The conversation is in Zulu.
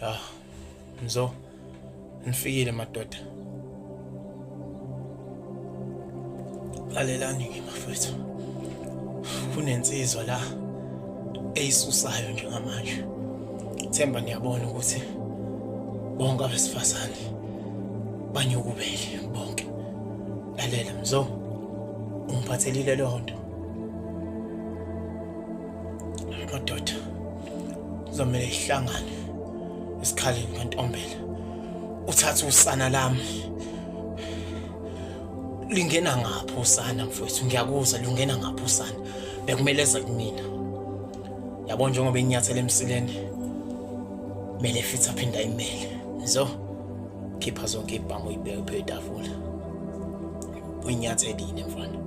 Ya, Mzo, nifikile madoda. Lalelani-ke bafethu, kunensizwa la eyisusayo njengamanje. Themba niyabona ukuthi bonke abesifazane banyukubele bonke. Lalela Mzo, ungiphathelile leyo nto. Madoda, kuzomele ihlangane esikhaleni kantombela uthathe usana lami lingena ngaphi usana mfowethu ngiyakuzwa lungena ngaphi usana bekumele eze kumina yabo njengoba inyathela emsileni kumele futhi aphinde ayimele ngizo khipha zonke ibhamu uyibeke phezu kwetafula uyinyathelile mfana.